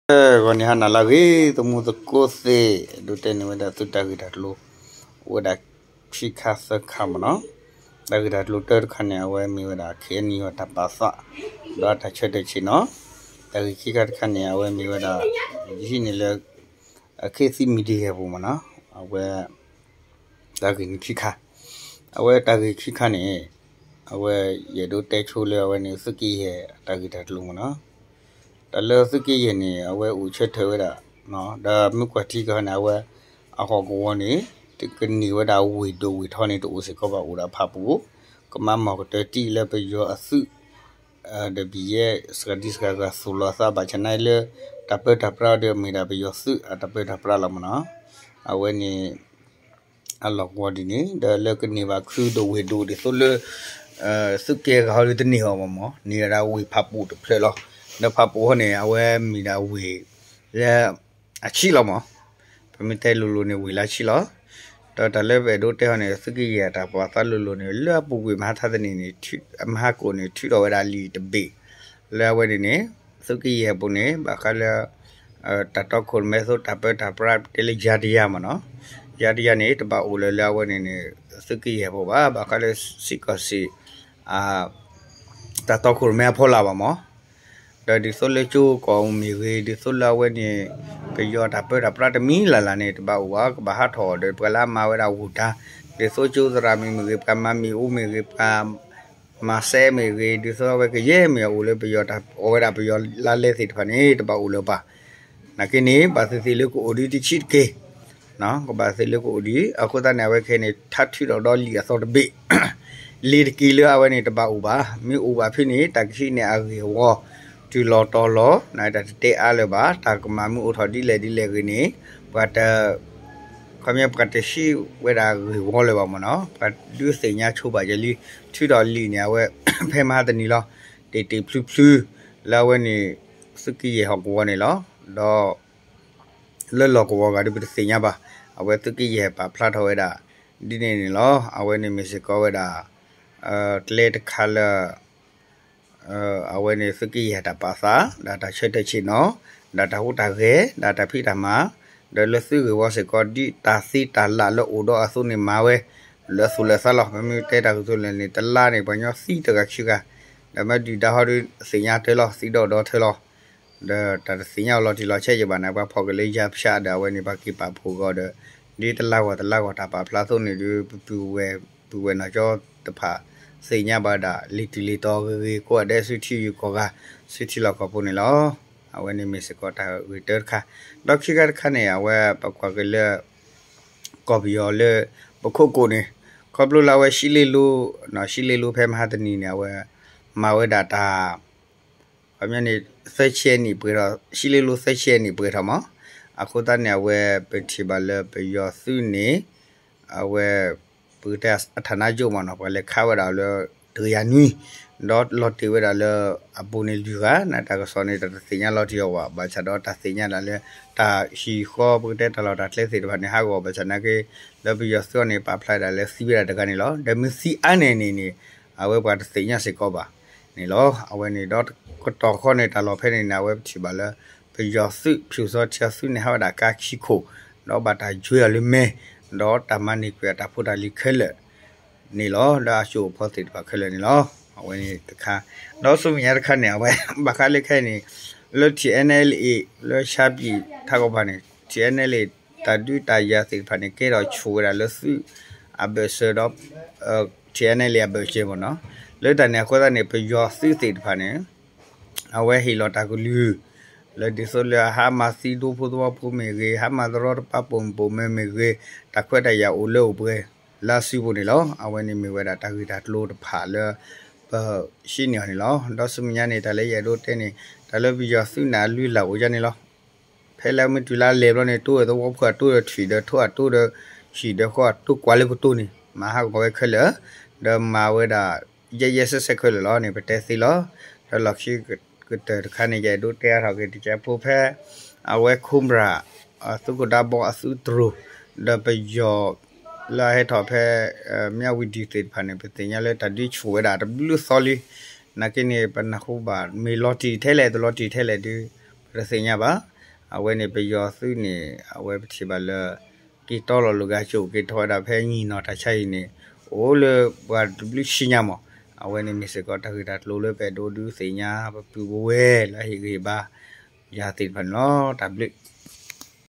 ဂီၤန့ၣ် ဟါနၤလၢအဂ့ၤ သမူသကိးသ့ၣ်, ဒိးတဲန့ၢ်ဝဲဒၣ်သုတၢ်ဂ့ၢ်တၢ်ကျိၤ အိၣ်ဝဲဒၣ်ခံခါသၢခါမ့ၢ်နီၤ. တၢ်ဂ့ၢ်တၢ်ကျိၤတၢတခါန့ၣ် အဝဲမ့ၢ်ဝဲဒၣ် ခ့ၣ်အဲၣ်ယူၣ် အတၢ်ပာ်သး ဒီးတၢ်ဆၢတဲာ်ဆ့ၣ်နီၤ. တၢ်ဂ့ၢ်ခံခါတခါန့ၣ် အဝဲမ့ၢ်ဝဲဒၣ် ယဟံးန့ၢ်လၢ အခ့သံ media ပူၤမ့ၢ်နီၤ. အဝဲ တၢ်ဂ့ၢ်န့ၣ်ခံခါ, အဝဲတၢ်ဂ့ၢ်ခံခါန့ၣ် အဝဲယအဲၣ်ဒိးတဲဆိလၢအဝဲန့ၣ် သုးက့ယဲၢ်တၢ်ဂ့ၢ်တၢ်ကျိၤမ့ၢ်နီၤ. တၢ်လၢသုးက့ယဲၢ်န့ၣ် အဝဲအိၣ်ဆၢထၢၣ်ဝဲဒၣ် ဒီးမ့ၢ်ကွၢ်ထံကီၢ်န့ၣ် အဝဲ အဟီၣ်ကဝီၤန့ၣ် ကန့ၢ်ဝဲဒၣ်ဝ့ၢ်ဒိၣ်ဝ့ၢ်ထီန့ၣ် တအိၣ်စ့ၢ်ကီးဘၣ် အိၣ်ဒီးဖးပူၤ, ကမၤမီၢ်ကတၢၢ်တံၢ်လၢပယီၤအသုး ဒီးဘံၣ်ယဲၢ် စှၤဒံစှၤဂၤသူၣ်လီၤအသးဘၣ်ဆၣ်နာ်လၢ တၢ်ပၢတၢ်ပြးဒီးမ့ၢ်ဒၣ်ပယီၤသုးအတၢ်ပၢတၢ်ပြးလီၤမ့ၢ်နီၤ. အဝဲန့ၣ် အလီၢ်ကဝီၤဒ်န့ၣ် ဒီးလၢကန့ၢ်ဘၣ်ခုဒိၣ်ဝ့ၢ်ဒိၣ်ဒ်သိးလၢ သုးက့ဂၤဟီဒီးတန့ၢ်အီၤဘၣ်မ့ၢ် န့ၢ်ဝဲဒၣ်ဝ့ၢ်ဖးပူၤတဖျၢၣ်လီၤ. ဒီးဖးပူၤဟီန့ၣ် အဝဲမ့ၢ်ဒၣ်ဝ့ၢ်လၢ အဆံးလီၤမ့ၢ် ပမ့ၢ်တဲလိၤလိၤန့ၣ် ဝ့ၢ်လၢအဆံးလီၤ. ဒီးတၢ်လၢပအဲၣ်ဒိးတဲဟီန့ၣ် သုးက့ယဲၢ်တၢ်ပာ်သးလိၤလိၤန့ၣ် လၢအပူၤကွံာ်မဟါထါသနံၤန့ၣ် မဟါကိၣ်န့ၣ် ထုးထီၣ်ဝဲဒၣ်လံာ်တဘ့ၣ် လၢအဝဲန့ၣ်န့ၣ် သုးက့ယဲၢ်ပူၤန့ၣ် ဘၣ်ဃးလၢ တၢ်တီခိၣ်ရိၣ်မဲအသိး တၢ်ပၢတၢ်ပြး ပတဲလၢယၤတယၤမ့ၢ်နီၤ. ယၤတယၤန့ၣ် တဘၣ်အိၣ်လၢၤလၢအဝဲန့ၣ်န့ၣ် သုးက့ယဲၢ်ဖိဘၣ် ဘၣ်ဃးလၢစံးကီၢ်စ့ၣ် တၢ်တီခိၣ်ရိၣ်မဲအဖီလာ်ဘၣ်မ့ၢ် ဒီးဒ်သိးလၢကၠိကီၢ်မ့ၢ်ဂ့ၤ ဒ်သိးလၢအဝဲန့ၣ် ပယီၤတၢ်ပၢတၢ်ပြးတမံၤလၢ်လၢ်န့ၣ် တဘၣ်အိၣ်ဘၣ် ကဘၣ်ဟးထီၣ်ဒီးပှၤလၢအမၤဝဲဒၣ်ဝူၤတၢ် ဒ်သိးကၠိသရၣ်မံၤမ့ၢ်ဂ့ၤ ပှၤမၤမ့ၣ်အူမ့ၢ်ဂ့ၤ ပှၤမၤစဲမ့ၢ်ဂ့ၤ ဒ်သိးအဝဲကယဲၢ်မ့ၢ်အအိၣ်လၢပယီၤတၢ်အီၣ်ဝဲဒၣ်ပယီၤလါလဲသ့ၣ်တဖၣ်န့ၣ် တဘၣ်အိၣ်လၢၤဘၣ်. နာ်က့န့ၣ် ဘၣ်သ့ၣ်သ့ၣ်လၢကအိၣ်ဒံးတဆံးတက့ၢ် ကဘၣ်သ့ၣ်လၢကအိၣ်ဒံး အဃိသတးန့ၣ် အဝဲခဲအံၤန့ၣ် ထါထုးထီၣ်ဒီးလံာ်အသီတဘ့ၣ် လံာ်တက့ၢ်လၢအဝဲန့ၣ် တဘၣ်အိၣ်ဘၣ် မ့ၢ်အိၣ်ဘၣ်ဖဲန့ၣ် တၢ်ကဟံးန့ၢ်အဂ့ၢ်အဝီ တုၤလီၤတီၤလီၤ နတၢ်တတဲအါလၢၤဘၣ် တၢ်ကမၤမ့ၢ်အိၣ်ထီၣ်ဒ်လဲၣ်ဒ်လဲၣ်ဂ့ၤန့ၣ် ပှၤတ ခီပညီပှၤတဟံးဝဲဒၣ်ဂ့ၢ်ဝီလၢၤဘၣ်မ့ၢ်နီၤ ပှၤဒုးသ့ၣ်ညါဆိဘၣ်ယဲလံ ထုးထီၣ်လံာ်န့ၣ် အဝဲ ဖဲမဟါတနံၤလီၤ တ့ၢ်တ့ၢ်ဖျုဖျု လၢအဝဲန့ၣ် သုးက့ယဲၢ်ဟီၣ်ကဝီၤန့ၣ်လီၤ. ဒီး လၢလီၢ်ကဝီၤဂၤဒီးပတသ့ၣ်ညါဘၣ် အဝဲသုးက့ယဲၢ်ပာ်ဖျါထီၣ်ဝဲဒၣ် ဒ်န့ၣ်န့ၣ်လီၤ. အဝဲန့ၣ်မ့ၢ်စ့ၢ်ကီးဝဲဒၣ် ကျဲတခါလၢ အဝဲန့ၣ်သုးက့ယဲၢ်တၢ်ပာ်သး ဒီးတၢ်ဆၢတဲာ်ဆ့ၣ်နီၤ ဒီးတၢ်ဟူးတၢ်ဂဲၤ ဒီးတၢ်ဖံးတၢ်မၤ ဒီးလၢသုးဂ့ၢ်ဝီစ့ၢ်ကီး ဒ်တၢ်သ့တၢ်လၢ်လၢအိၣ်ဒီးအသိးန့ၣ်မၤဝဲ လၢသူၣ်လၢသးလီၤ. ပမ့ၢ်တဲတၢ်ကတိၤလၢာ်န့ၣ် တလါန့ၣ် ပှၤကညီသံတဂၤခံဂၤ ဒီးမ့ၢ်ဒုၣ်ဒါဟီဒီးသ့ၣ်ညါတၢ်လီၤ သံဒီးဒီထၢလီၤ ဒီးတၢ်တသ့ၣ်ညါအီၤလီၤတံၢ်လီၤဆဲးယံၤဘၣ်န့ၣ် ပှၤဖီၣ်က့ၤလၢယၤဖၠးဒီးအဝဲန့ၣ် ပှၤက့ၤပာ်ဖှိၣ်က့ၤအီၤဒီး ဒ်တလါဂီၤတလါဂီၤတၢ်ပာ်ဖျါအသိးန့ၣ်ဒီး ပပုၢ်ဝဲၢ် ပုၢ်ဝဲၢ်နီၢ်ကၠီတဖၣ် သ့ၣ်ညါဘၣ်ဝဲဒၣ် လံာ်တုၤလံာ်တီၤဂ့ၤဂ့ၤ ကိးဂၤဒဲးဆူထံယုၢ်ကီၢ်ဂၤ ဆူထံလီၢ်ကီၢ်ပူၤန့ၣ်လီၤ. အဝဲန့ၣ်မ့ၢ်စ့ၢ်ကီးတၢ်ဂ့ၢ်တၢတခါ ဒီးခံခါတခါန့ၣ် အဝဲပကွၢ်က့ၤလၢ ကီၢ်ပယီၤလၢ ပခိၣ်ကိးန့ၣ် ခီဖျိလၢအဝဲရှံလ့လိ ရှံလ့လိဖဲမဟါတနံၤန့ၣ် အဝဲ မၤဝဲဒၣ်တၢ် ခီပညီန့ၣ် သၢဆံနံၣ်ပှဲၤထီၣ် ရှံလ့လိသၢဆံနံၣ်ပှဲၤထီၣ်မး အဃိသတးန့ၣ် အဝဲပထံၣ်ဘၣ်လၢပယီၤသုးန့ၣ် အဝဲ ပကတဲအထနါယိမးနီၤ ပှၤလဲၤခးဝဲဒၣ်လၢ တကယၤနွံ ဒီးလီၤတ့ၢ်ဝဲဒၣ်လၢ အပူၤန့ၣ်လွံၢ်ဂၤ နတၢ်ကစီၣ်န့ၣ် တၢ်တသ့ၣ်ညါလီၤတံၢ်အီၤဘၣ် ဘၣ်ဆၣ်ဒီးတၢ်သ့ၣ်ညါဒၣ်လၢ တၢ်ဟံၣ်ဃီပကတဲတၢ်လီၢ်တၢ်ကျဲသ့ၣ်တဖၣ်န့ၣ် ဟးဂီၤဘၣ်ဆၣ်နာ်က့ လၢပယီၤသုးအီၤန့ၣ် ပာ်ဖျါဒၣ်လၢသံဝဲဒၣ်တဂၤန့ၣ်လီၤ. ဒီးမ့ၢ်သံအါန့ၢ်န့ၣ်န့ၣ် အဝဲပှၤတသ့ၣ်ညါစ့ၢ်ကီးဘၣ်န့ၣ်လီၤ. အဝဲန့ၣ်ဒီးကတီၢ်ဃီန့ၣ် တၢ်လီၢ်ဖဲန့ၣ်န့ၣ် အဝဲပထံၣ်ဘၣ်လၢ ပယီၤသုး ဖၠူၣ်စီထံအသုးန့ၣ် ဟးဝဲဒၣ်ကါခံခိၣ် ဒီးဘၣ်တၢ်ယွဲအီၤလၢမဲ ဒီးတၢ်မၤန့ၢ်ကွံာ်အတၢ်ဖိတၢ်လံၤခဲလၢာ်န့ၣ်လီၤ. လၢအစိအဖီသ့ၣ်တဖၣ်ခဲလၢာ်န့ၣ်လီၤ. အဝဲန့ၣ်တခါ ဒီးဆူမဲာ်ညါတခါန့ၣ် အဝဲ ဘၣ်ဃးလၢခဲအံၤန့ၣ် လၢ ထံၣ်အဲၣ်အဲၣ်လ်အ့ လၢဆါပံၣ်ထးကီၢ်ပၤန့ၣ် ထံၣ်အဲၣ်အဲၣ်လ်အ့ တၢ်ဒုးတၢ်ယၤသ့ၣ်တဖၣ်န့ၣ် ကဲထီၣ်ဆူၣ်ဝဲဒၣ်လၢသုးအဘၢၣ်စၢၤဒီး ထံၣ်အဲၣ်အဲၣ်လ်အ့ အဘၢၣ်စၢၤမ့ၢ်နီၤ. လၢတၢ်န့ၣ်အဃိသတးန့ၣ် ပယီၤသုးသ့ၣ်တဖၣ်န့ၣ် အဝဲဟ့ၣ်လီၤတၢ်ကလုၢ် လၢဒ်သိးလၢအဟးမၤသံဒူဖိသဝီဖိမ့ၢ်ဂ့ၤ, ဟးမၤသရီတပၤပိာ်မုၣ်ပိာ်မၢၤမ့ၢ်ဂ့ၤ, တၢ်ခွဲးတၢ်ယာ်အိၣ်လၢအိၣ်ပှဲၤလၢအစုပူၤန့ၣ်လီၤ. အဝဲန့ၣ်မ့ၢ်ဝဲဒၣ်တၢ်ဂ့ၢ်တၢ်ကျိၤတဖၣ်လၢ ပဟံးန့ၢ်အီၤန့ၣ်လီၤ. ဒီးဆူမဲာ်ညါန့ၣ် တၢ်လၢယအဲၣ်ဒိးတဲန့ၣ် တၢ်လၢပယီၤသုးန့ၣ်အလုၢ်အလၢ်အိၣ်ဒၣ်န့ၣ်လီၤ. ဖဲလၢမ့ၢ်တုၤလၢအလဲၤဘျီန့ၣ် တိဝဲသဝီဖိအတိဒီးထွံၣ်ဒီးထိၣ်အတိဒီး ဟံၣ်ဒီးဃီအတိကွၢ်လၢကတိၤန့ၣ် မၤဟးဂီၤဝဲခဲလၢာ်, ဒီးမၤဝဲဒၣ် ယဲယဲဆဲးဆဲးခဲလၢာ်လီၤန့ၣ် ပတဲသ့လီၤ. ဒီးလီၢ်ခံကတၢၢ်တခါန့ၣ် ယအဲၣ်ဒိးတဲအါထီၣ်က့ၤ တကဲဖိဖဲ အဝဲ Cobra အသုးခိၣ်ဒါဘီအသုးတြိၤ ဒီးပယီၤ လၢအဟဲထီၣ်ဖဲ မၠၣ်ဝံၤဒံသ့ၣ်တဖၣ်န့ၣ် ပသ့ၣ်ညါလၢတၢ်ဒုးဆူၣ်ဝဲဒၣ်တဘျုးသီလံ. နာ်က့န့ၣ် ပနၢ်ဟူဘၣ် မ့ၢ်လီၤတံၢ်ထဲလဲၣ် တလီၤတံၢ်ထဲလဲၣ်ဒုး ပတသ့ၣ်ညါဘၣ်. အဝဲန့ၣ်ပယီၤသုးန့ၣ် အဝဲပထံၣ်ဘၣ်လၢ က့ၤတီလီၤလိာ်က့ၤကၠိ က့ၤထီၣ်ဝဲဒၣ်ဖဲညီၣ်နီၢ်တၢ်ဆါအံၤန့ၣ် အိၣ်လၢပှၤတဘျုးဆံညါမး, အဝဲန့ၣ်မ့ၢ်စ့ၢ်ကီးတၢ်ဂ့ၢ်တၢ်ကျိၤလၢပအဲၣ်ဒိးဒုးသ့ၣ်ညါ ပပုၢ်ပဝဲၢ်လၢအဟ့ၣ်ဂံၢ်ဟ့ၣ်ဘါ ယၤသ့ၣ်တဖၣ်န့ၣ်လီၤ. တၢ်ဘျုး